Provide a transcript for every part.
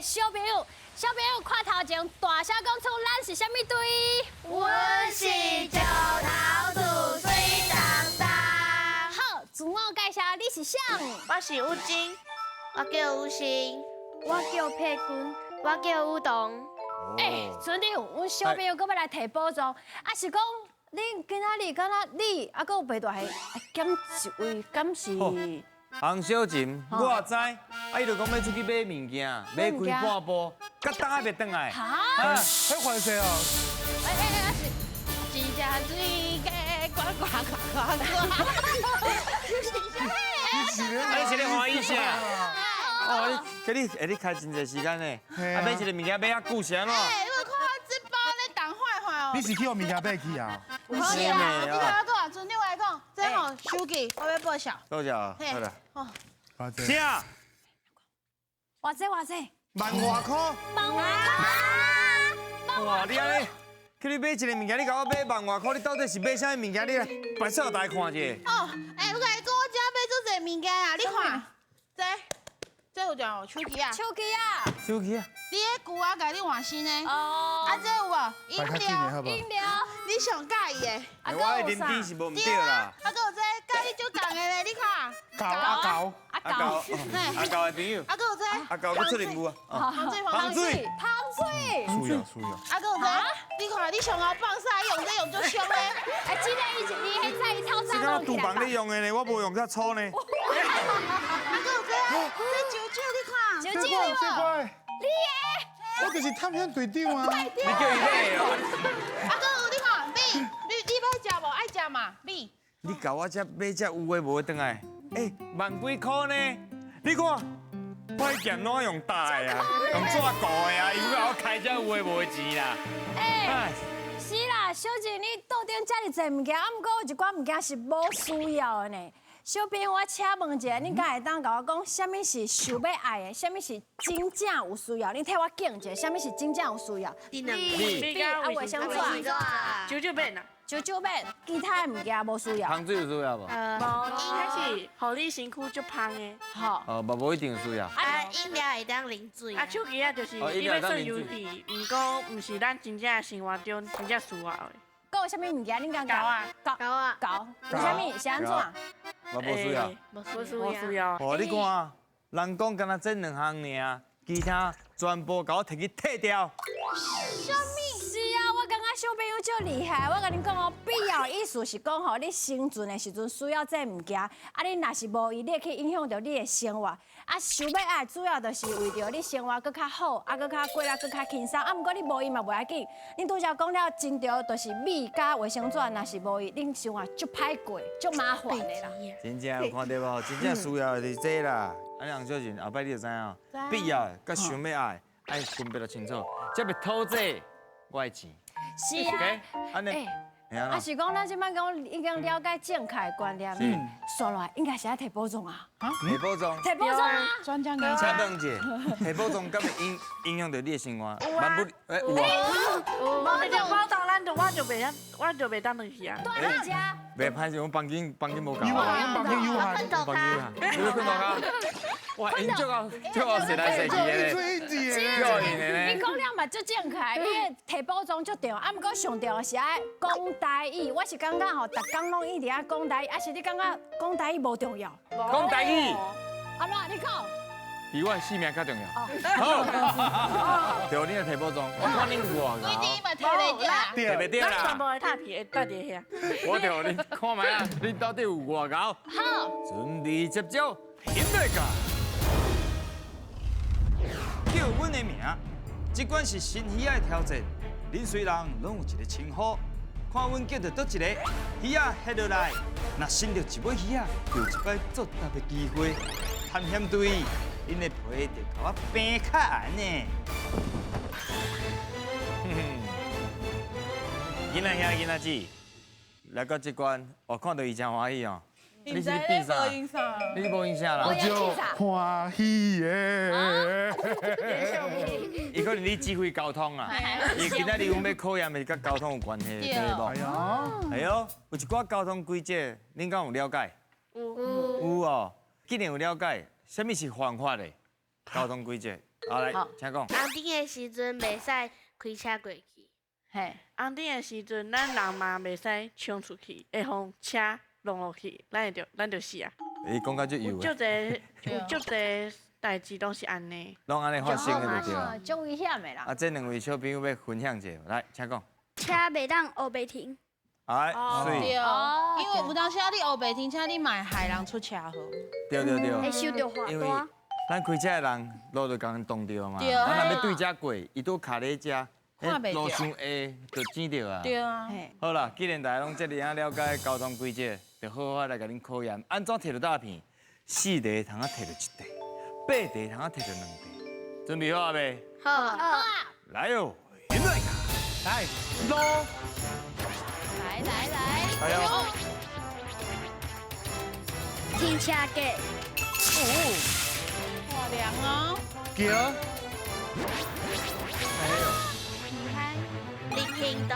的小朋友。小朋友看頭前，大聲講出咱是啥物隊？阮是石頭厝水東東。好，自我介紹，你是誰？我是雨晶，我叫雨欣，我叫佩君，我叫雨桐。欸，船長，阮小朋友閣欲來提寶藏，啊是講恁今仔日敢若你啊，閣有白大俠，兼一位，敢是？洪小琴，我知，啊伊就講欲出去買物件，買規半晡，到今還袂轉來。哈？彼還勢哦。欸欸欸，是一隻水雞呱呱呱呱呱。你是咧歡喜啥？哦，你，給你，欸，你開真濟時間呢，啊買一个物件買遐久是按怎？欸，你看這包咧重壞壞哦。你是去予物件買去啊？不是啊，你看我講，船長來講，這吼手機我欲報銷。報銷，好啦。哦。啥？偌濟偌濟？萬外箍。萬外箍。哇，你按呢？去你買一个物件，你共我買萬外箍，你到底是買啥物件？你來擺出來看者。哦，欸，我共你講，我遮買足濟物件啊，你看，這。這有條手機啊，手機啊，手機啊，你彼舊啊，共你換新的。哦。啊，這有無？飲料，飲料，你上佮意的。我的認知是無毋對啦。啊，閣有這佮你足仝的咧，你看。狗阿狗，阿狗，阿狗的朋友。啊，閣有這。阿狗閣出任務啊。香水，香水，香水。需要需要。啊，閣有這，你看你上後放屎用這用足俗的。哎，這个伊伊彼早伊透早。這敢廚房咧用的呢，我無用遮粗呢。啊，閣有這，這酒酒你看。酒酒這塊。你的。我就是探險隊長啊。你叫伊買哦。啊，閣有你看米，你欲食無？愛食嘛米。你共我這買這有的無的轉來，欸，萬幾箍呢？你看，我劍怎用大的啊？用紙糊的啊？伊欲共我開這有的無的錢啦。欸，是啦，小姐，你桌頂遮爾濟物件，啊，毋過有一寡物件是無需要的呢。小編，我請問一下，你敢會當共我講，啥物是想欲愛的，啥物是真正有需要？你替我講一下，啥物是真正有需要？你你啊，衛生紙，酒酒免啦，酒酒免，其他的物件無需要。香水有需要無？無，應該是予你身軀足芳的。好。哦，嘛無一定有需要。啊，飲料會當啉水。啊，手機仔就是你欲耍遊戲，毋過毋是咱真正生活中真正需要的。閣有啥物物件？恁感覺？狗啊，狗啊，狗。為啥物？是按怎？嘛無需要。無需要。哦，你看，人講敢若這兩項爾，其他全部共我提去退掉。啥物？是啊，我感覺小朋友足厲害。我共恁講哦，必要意思是講吼，你生存的時陣需要這物件，啊，你若是無伊，你會去影響著你的生活。啊，想欲愛主要就是為著你生活閣較好，啊，閣較過得閣較輕鬆。啊，毋過你無伊嘛袂要緊。恁拄才講了真對，就是米佮衛生紙，若是無伊，恁生活足歹過，足麻煩的啦。真正有看著無？真正需要的是這啦。啊，楊小姐，後擺你就知影，必要的佮想欲愛，愛分別得清楚。這欲討這我的錢。是啊。按呢。啊，是講咱這擺講已經了解正確的觀念，煞落來應該是愛提寶藏啊。提寶藏。提寶藏啊。專家請問一下，提寶藏敢會影響著你的生活？有啊。欸，有啊。有。無那個寶藏，咱就我就袂曉，我就袂當轉去啊。對啊，遮。袂歹勢，阮房間房間無夠。有啊，房間有啊。困塗跤。你困塗跤。哇，𪜶足𠢕足𠢕踅來踅去的咧，你講了嘛足正確，因為提寶藏足重要，啊，毋過上重要是愛講台語。我是感覺吼，逐工攏一直愛講台語，啊是你感覺講台語無重要？講台語。阿怎你講？比我的性命較重要。好，對，你來提寶藏，我看恁有偌𠢕。規日嘛提袂著，提袂著啦。咱全部會塔皮會蹛佇遐。我著予恁看覓啊，恁到底有偌𠢕？好，準備接招，音樂家。叫阮的名，這款是新魚仔的挑戰。恁雖人攏有一个稱呼，看阮叫著佗一個魚仔翕落來，若生著一尾魚仔，就有一擺作答的機會。探險隊，𪜶的皮就共我平較絚呢。哼哼，囡仔兄囡仔姊，來到這關，我看著伊真歡喜哦。你是變啥？你無印象啦？我就歡喜的。伊可能咧指揮交通啊，伊今仔日阮欲考驗的是佮交通有關係，對無？係哦，有一寡交通規則，恁敢有了解？有。有哦，既然有了解，啥物是犯法的交通規則？好來，請講。紅燈的時陣袂使開車過去。嘿，紅燈的時陣，咱人嘛袂使衝出去，會予車弄落去，咱就死啊！伊講甲足有油的，足濟有足濟代誌攏是按呢。攏按呢發生的就對啊。足危險的啦。啊，這兩位小朋友欲分享一下，來，請講。車袂當烏白停。哎，媠。對，因為有當時啊，你烏白停車，你嘛會害人出車禍。對對對。會收著罰因為單。咱開車的人路就共擋著嘛，對咱若欲對遮過，伊拄卡咧遮，看袂著路傷下就剪著啊。對啊。好啦，既然大家攏這爾仔了解交通規則，就好好來共恁考驗，按怎提著大片？四塊通啊提著一塊，八塊通啊提著兩塊。準備好啊未？好。好啊。來哦，來來，路。來來來。哎呦。停車格。哦。哇，涼哦。橋。人行道。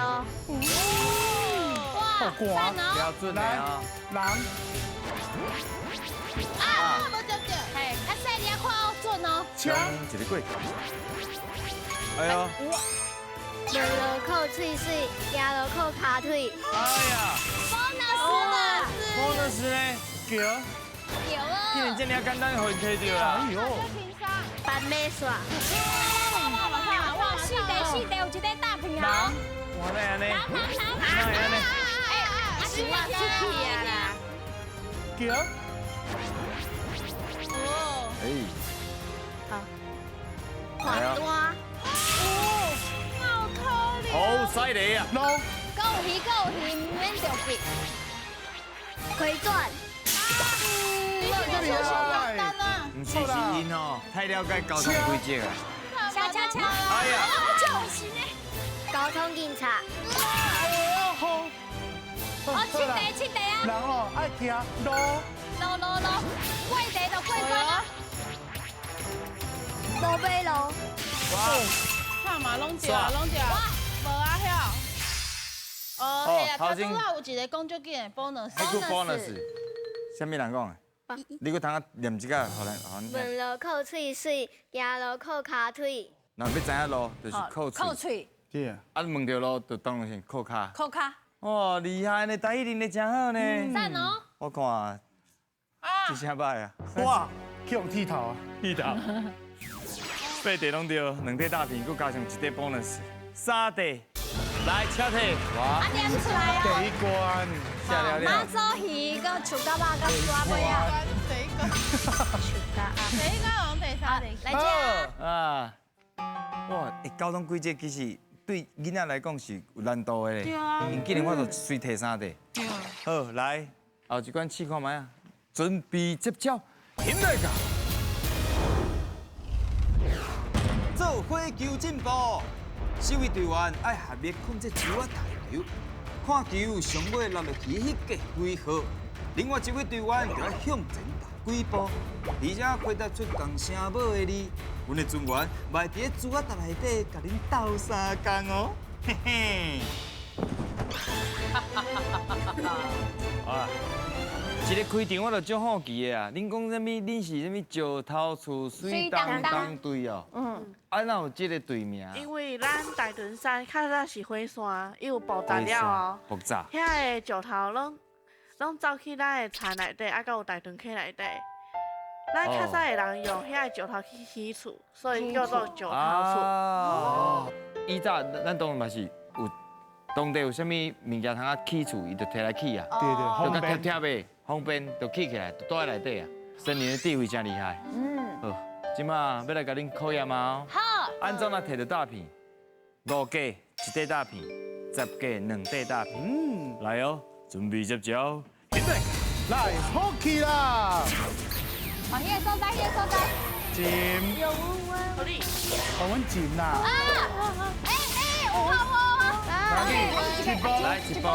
哇，讚哦。標準的哦。人。啊，無接著，嘿，較細你要看好準哦。車。一个過。哎呦。問路靠喙水，行路靠跤腿。哎呀。 bonus 啦。 bonus 呢？橋。橋哦。竟然這爾簡單，予𪜶提著啦。哎呦。斑馬線。哇，四塊四塊有一塊大片哦。哇，哪按呢？人人哪按呢？哎，是我出去啊啦。橋。哦。哎。好。罚单。哦，好可憐。好犀利啊！路。夠魚夠魚，毋免著急。回轉。你這個小簡單啊！毋是，是𪜶哦，太了解交通規則啊。車車車！哎呀，就是呢。交通警察。好。哦，七塊七塊啊！人哦，愛行路。路路路，過地就過關啊。無馬路。哇！看嘛，攏對啊，攏對啊。無啊曉。哦，嘿啊，頭拄仔有一個講足緊的 bonus。彼句 bonus，啥物人講的？你閣通仔念一下，予咱，予阮聽。問路靠喙水，行路靠跤腿。若欲知影路，就是靠喙。靠喙。對啊。啊，問著路就當然是靠跤。靠跤。哇，厲害呢，台語練得真好呢。讚哦。我看，這聲歹啊。哇，去予剃頭啊！剃頭。八塊攏對，兩塊大片，閣加上一塊 bonus，三塊。來，請提。啊，念出來啊！第一關。下了了。媽祖魚，閣樹甲肉，閣沙尾啊。第一關。樹甲第一關往第三題。來這。啊。哇，欸，交通規則其實對囡仔來講是有難度的咧。對啊。𪜶竟然我就隨提三塊。對。好，來，後一關試看覓啊？準備接招，起來噶！做伙求進步。四位隊員愛合力控制球仔投球，看球上尾落落去彼個幾號，另外一位隊員就愛向前踏幾步，而且回答出仝聲母的字，阮的船員嘛會佇咧珠仔搭內底共恁鬥相共哦，嘿嘿。啊，一個開場我就足好奇的啊！恁講啥物？恁是啥物石頭厝水當當隊哦？嗯。啊，哪有這個隊名？因為咱大屯山較早是火山，伊有爆炸了後，爆炸。遐个石頭攏走去咱的田內底，啊，閣有大屯溪內底。咱較早的人用遐个石頭去起厝，所以叫做石頭厝。哦。以早咱當然嘛是有。當地有啥物物件通啊起厝，伊就提來起啊，對對，就較貼貼的，方便就起起來，就住佇內底啊。森林的智慧真厲害。嗯。好，這馬欲來共恁考驗啊。好。按怎啊提著大片？五格一塊大片，十格兩塊大片。嗯。來哦，準備接招。來，好起啦！往彼個所在，彼個所在。前。有阮。予阮前啦。啊！欸欸，有效無？一步，來一步。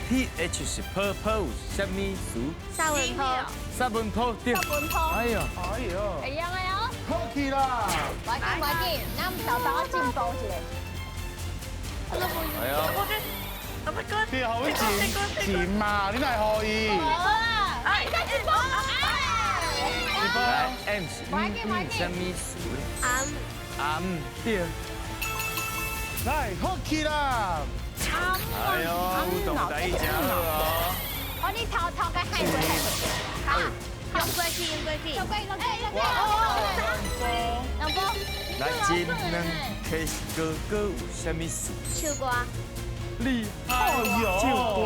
P H 是泡泡有啥物詞？三文泡。三文泡對。三文泡。哎呦，哎呦，會用的哦。好起啦！無要緊，無要緊，咱豆豆仔進步一下。哎呦，對，予阮前前嘛，你來予伊。好啦，哎，再進步。來 M 是無要緊，無要緊。啥物詞？暗。阿姆对。來，好起啦！哎呦，有動台語真好哦。哦，你頭頭該害過害過。啊，用過去，用過去。用過，用過，用過。兩波。來，一、兩，開始哥哥有啥物事？唱歌。厲害。唱歌。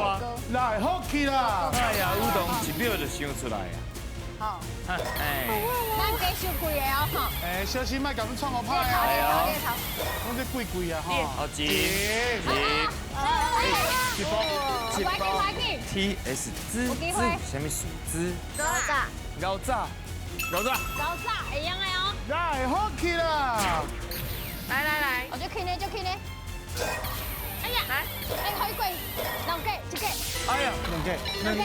來，好起啦！哎呀，有動一秒就想出來啊。好。哎。咱加收幾個哦，吼。哎，小心莫共阮創個歹哦。講這貴貴啊，吼。好，一、一波，一波。T S 滋滋，啥物事？滋。高炸。高炸。高炸。高炸，會用的哦。來，好起啦！來來來，我就去呢，就去呢。哎呀，來，哎，可以過，兩個，一個。哎呀，兩個，兩個，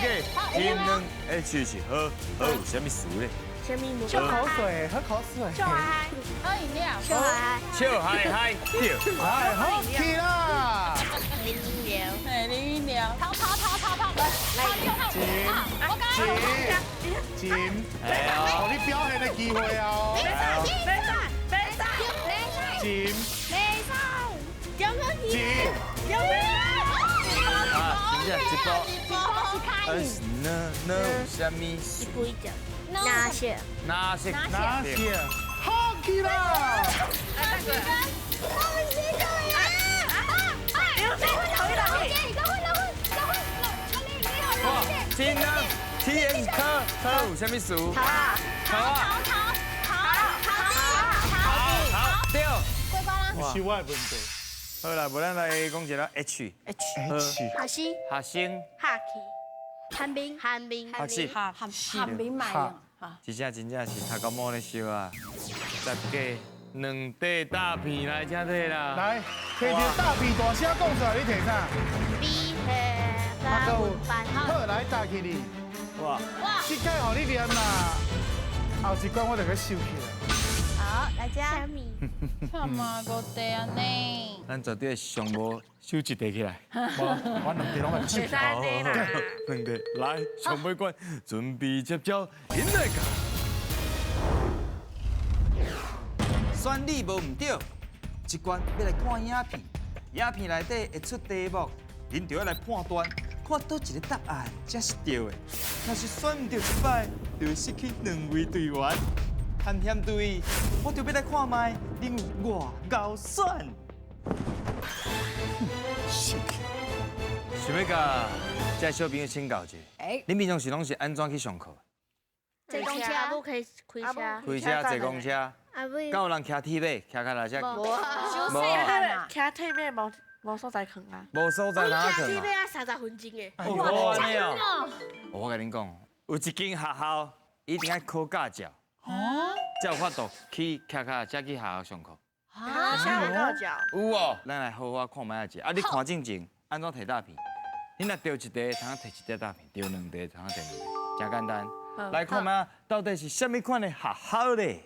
一兩 H 是喝，喝有啥物事咧？喝口水，喝口水。笑嗨嗨，喝飲料。笑嗨嗨，笑嗨嗨，對。來，好起啦！啉飲料，嘿，啉飲料。逃逃逃逃逃，來，金金金，予你表現的機會啊！袂使，袂使，袂使，金，袂使，金，啊，真正一波，一波是呢呢有啥物事？哪些？哪些？哪些？好起啦！来，大哥。我们是对啊！啊！刘星，头一哇，金呢？T S 科科有啥物事？头啊！头啊！头头头头对。过关啦！不是我的问题。好啦，无咱来讲一个 H H 学生学生下棋寒冰寒冰学习寒寒冰买的。真正真正是头壳毛咧烧啊！十个两块大片来，请提啦。来，提著大片大声讲出来，你提啥？B 黑加班。好，来打起你。哇哇！这届予你念啦，后一关我就去收起来。好，来加。干嘛个这样呢？咱绝对上无收一块起来。我两块拢会收。好，两块来，上尾关，准备接招，引来个。选你无毋对，这关欲来看影片，影片内底会出题目，恁就要来判断，看佗一个答案才是对的。若是选毋对一摆，就会失去两位队员。探险队，我就欲来看觅，恁有偌𠢕选。想欲共这小朋友请教一下，恁平常时拢是按怎去上课？坐公车，阿母开开车。开车坐公车。敢有人骑铁马，骑脚踏车？无啊，无啊。骑铁马无所在囥啊。无所在通囥。骑铁马啊，30分钟的。哦，按呢哦。我共恁讲，有一间学校一定爱考驾照，才有法度去骑脚踏车去学校上课。啊，啥有驾照？有哦，咱来好好看觅仔者。啊，你看进前按怎提大片？你若著一块，通提一块大片；著两块，通提两块，真简单。来看觅到底是啥物款的学校咧？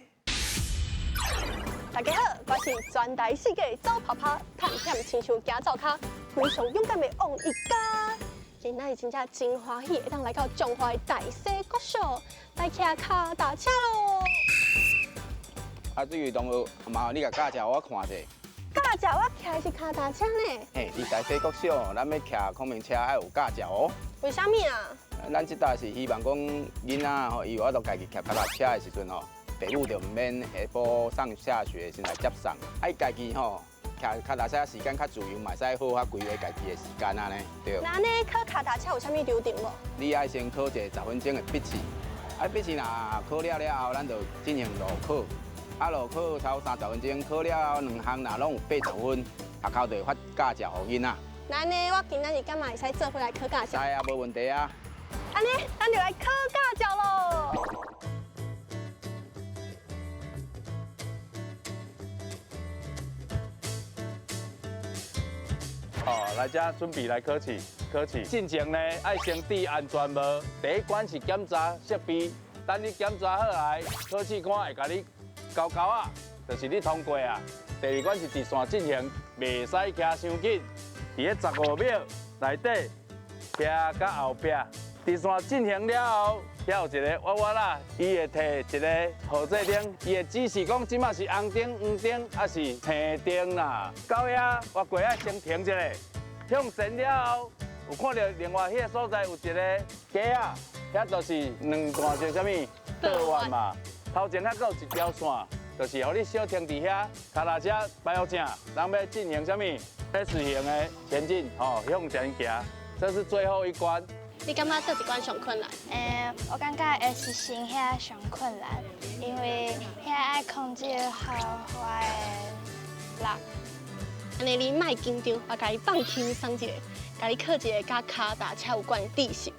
大家好，我是全台世界走跑跑、探险亲像行走跤，非常勇敢的王一嘉。今仔日真正真欢喜，会当来到彰化的大溪国小来骑脚踏车咯。啊，这位同学，麻烦你共驾照我看者。驾照我骑的是脚踏车呢。嘿，伫大溪国小，咱欲骑孔明车爱有驾照哦。为啥物啊？咱这搭是希望讲囡仔吼，伊有法度家己骑脚踏车的时阵吼，父母就毋免下晡上下学先来接送，啊，伊家己吼骑脚踏车时间较自由，嘛会使好好规划家己的时间按呢，对。那按呢考脚踏车有啥物流程无？你爱先考一个10分钟的笔试，啊，笔试若考了了后，咱就进行路考，啊，路考超30分钟，考了后两项若拢有80分，学校就会发驾照予囡仔。那按呢，我今仔日敢嘛会使做伙来考驾照？使啊，无问题啊。按呢，咱就来考驾照咯。哦，来遮准备来考试，考试进前呢，爱先戴安全帽。第一关是检查设备，等你检查好来，考试官会共你勾勾仔，就是你通过啊。第二关是直线进行，袂使骑伤紧，伫咧15秒内底骑到后壁。直线进行了后，遐有一个娃娃啦，伊会提一个号仔灯，伊会指示讲这马是红灯、黄灯，还是青灯啦。到遐我过爱先停一下，向前了后，有看到另外彼个所在有一个街仔，遐就是两段是啥物倒弯嘛。头前遐阁有一条线，就是予你小停伫遐，脚踏车摆好正，人欲进行啥物 S 型的前进，吼，向前行，这是最后一关。你感觉佗一关上困难？我感觉 S 型遐上困难，因为遐爱控制好我的力。按呢你莫紧张，我共你放轻松一下，共你考一个佮跤踏车有关的知识。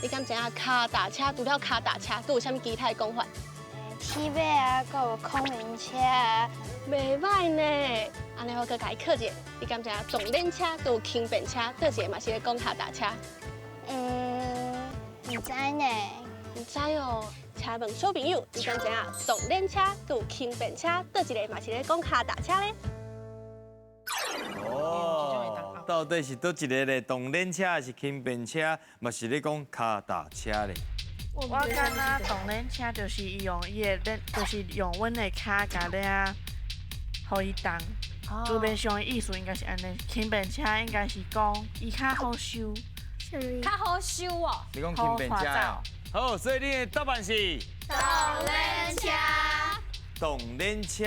你敢知影跤踏车除了跤踏车，阁有啥物其他的讲法？铁马啊，阁有孔明车啊，袂䆀呢。按呢我阁共你考一个，你敢知影重轮车阁有轻便车，佗一个嘛是咧讲跤踏车？毋知呢，毋知哦。请问小朋友，你敢知影重轮车阁有轻便车，佗一个嘛是咧讲跤踏车咧？哦，到底是佗一个咧？动轮车还是轻便车，嘛是咧讲跤踏车咧？我感觉动轮车就是伊用伊的轮，就是用阮的跤共掠，予伊动。字面上的意思应该是按呢，轻便车应该是讲伊较好修。较好修哦。你讲轻便车哦。好，所以你的答案是动轮车。动轮车。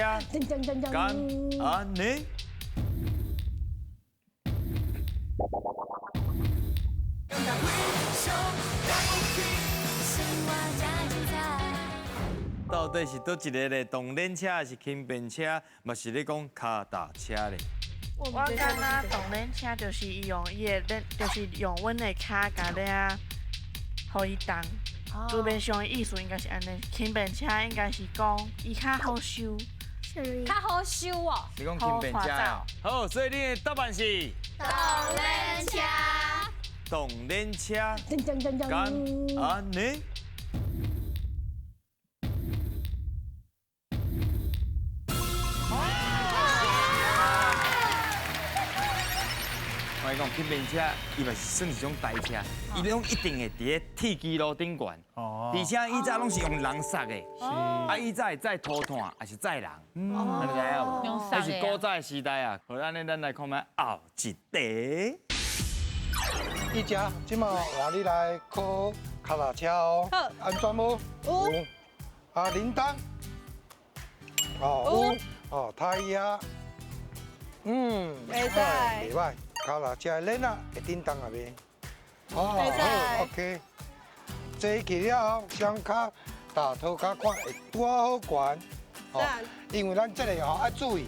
敢按呢？到底是佗一个咧？动轮车还是轻便车，嘛是咧讲跤踏车咧？我感觉动轮车就是伊用伊的轮，就是用阮的跤共掠，予伊动。字面上的意思应该是按呢，轻便车应该是讲伊较好修，较好修哦。你讲轻便车哦。好，所以你的答案是动轮车。动轮车。敢按呢？我讲轻便车，伊嘛是算一种台车，伊拢一定会伫咧铁支路顶悬，而且以早拢是用人捒的，啊，以早会载土炭，还是载人，你知影无？那是古早的时代啊。好，按呢咱来看觅后一题。一家，这马换你来考跤踏车哦。好。安全无？有。啊，铃铛。哦，有。哦，胎压。袂使。袂䆀。跤踏车的轮仔会振动啊袂？哦，好，OK。坐起了后，双跤踏涂跤看会拄好悬。哦，因为咱这个吼爱注意，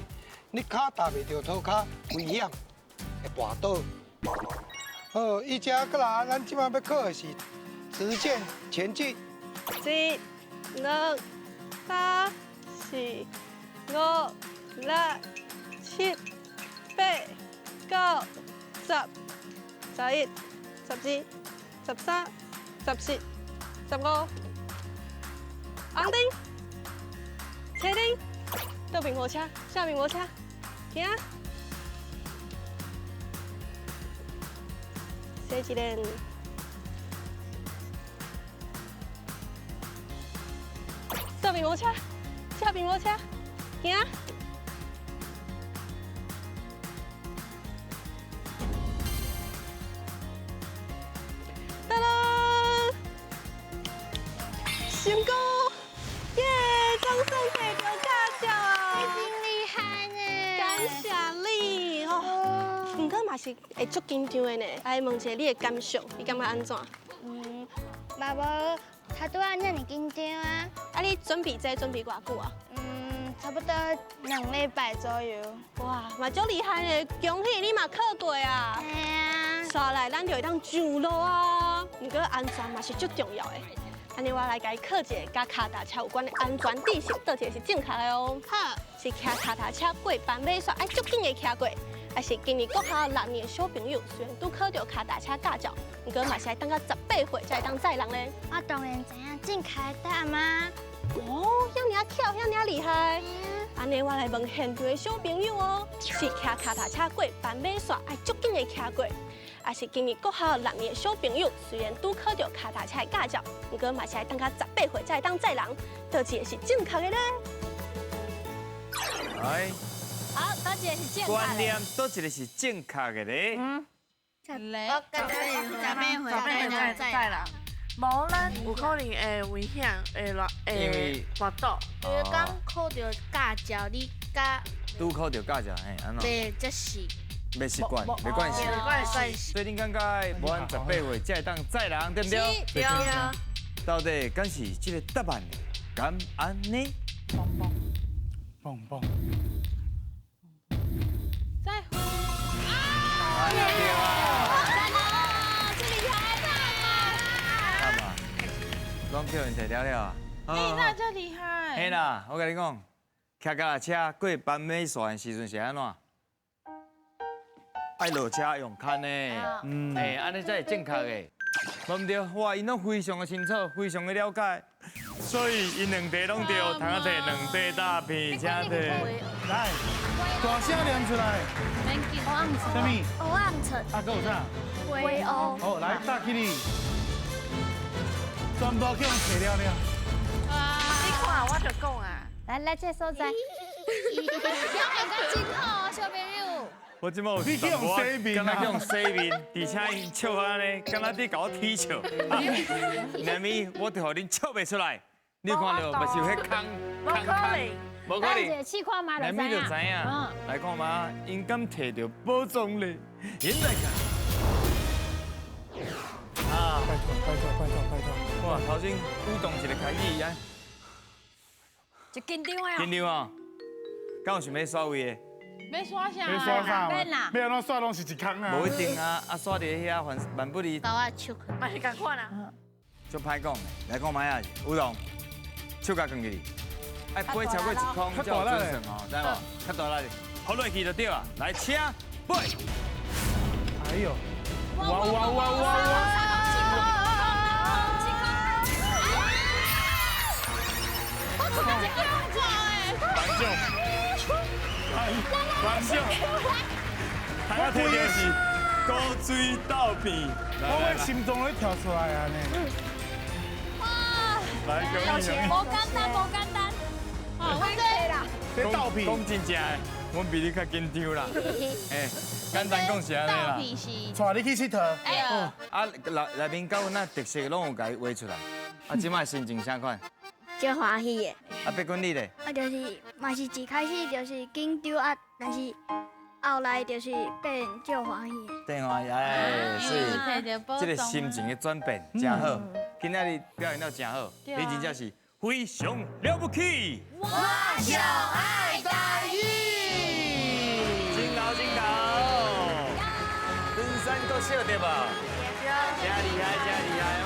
你跤踏袂著涂跤，危险，会跋倒。好，伊遮过来，咱这摆欲考的是直线前进。一、两、三、四、五、六、七、八、九、十、11、12、13、14、15，红灯，青灯，倒边无车，正面无车，行。洗一个，倒边无车，正面无车，行。成功！耶！总算摕到驾照啊！你真厉害呢！感谢你哦。毋过嘛是会足紧张的呢。来问一下你的感想，你感觉按怎？嘛无头拄仔遮尔紧张啊。啊，你准备这准备偌久啊？差不多2礼拜左右。哇，嘛足厉害的，恭喜你嘛考过啊！嘿啊。煞来咱就会当上路啊。毋过安全嘛是足重要的。按呢，我来共伊考一个佮跤踏车有关的安全知识，佗一个是正确的哦。好，是骑跤踏车过斑马线，爱足紧的骑过，还是今年国校6年的小朋友，虽然拄考著跤踏车驾照，毋过嘛是爱等到18岁才会当载人咧。我当然知影正确的答案啊。哦，遐尔巧，遐尔厉害。按呢，我来问现场的小朋友哦，是骑跤踏车过斑马线，爱足紧的骑过，也是今年国校6年的小朋友，虽然拄考著跤踏车的驾照，毋过嘛是爱等到18岁才会当载人，佗一个是正确的咧？来，好，佗一个是正确的？观念佗一个是正确的咧？嗯。我感觉18岁载人。无，咱有可能会危险，会落会滑倒。因为刚考著驾照，你甲拄考著驾照，嘿，按怎？袂这是袂习惯，没关系。没关系。所以恁感觉无按18岁才会当载人，对不对？对。到底敢是这个答案？敢按呢？蹦蹦蹦蹦。在乎。啊！对啊。拢叫𪜶摕了了啊！你哪这厉害？嘿啦，我共你讲，骑脚踏车过斑马线的时阵是按怎？爱落车用牵的，哎，按呢才是正确的。无毋对，哇，𪜶拢非常的清楚，非常的了解，所以𪜶两块拢对，通啊摕两块大片，请摕。来，大声念出来。啥物？黑暗层。啊，阁有啥？灰乌。好，来，大起你。全部去予摕了了。你看，我就讲啊。来来，这所在。表演得真好，小朋友。我这摆有你去用洗面，敢若去用洗面，而且𪜶笑按呢，敢若伫共我踢笑。连咪，我就予恁笑袂出来。你有看到，嘛是有彼空无可能，无可能。试看觅连咪就知影。来看觅，𪜶敢摕著宝藏咧？𪜶来看。啊！拜托拜托拜托拜托！哇，头先舞动一个开始，安，就紧张啊！紧张啊！敢有想欲刷位的？欲刷啥？欲刷啥？欲按怎刷拢是一空啊！无一定啊，啊刷伫遐，凡万不离。把我手，嘛是仝款啊。足歹讲，来看觅啊，舞动，手共囥起去，爱飞超过一空才有准算哦，知无？较大力，好落去就对啊。来，请飞。哎呦！哇哇哇哇哇！班长，他摕著是古水豆片，我的心脏咧跳出来啊呢。哇！来，恭喜！无简单，无简单。哦，我这啦。这豆片，讲真正的，阮比你较紧张啦。哎，简单讲是按呢啦。豆皮是。带你去𨑨迌。哎呀。啊，内内面佮阮那特色拢有共伊画出来。啊，这摆心情啥款？足欢喜的。啊，伯君你咧？啊，就是嘛是一开始就是紧张啊，但是后来就是变足欢喜的。变欢喜，哎，是。这个心情的转变真好，今仔日表现得真好，你真正是非常了不起。我就爱台语。真𠢕真𠢕。登山国小对无？真厉害，真厉害哦。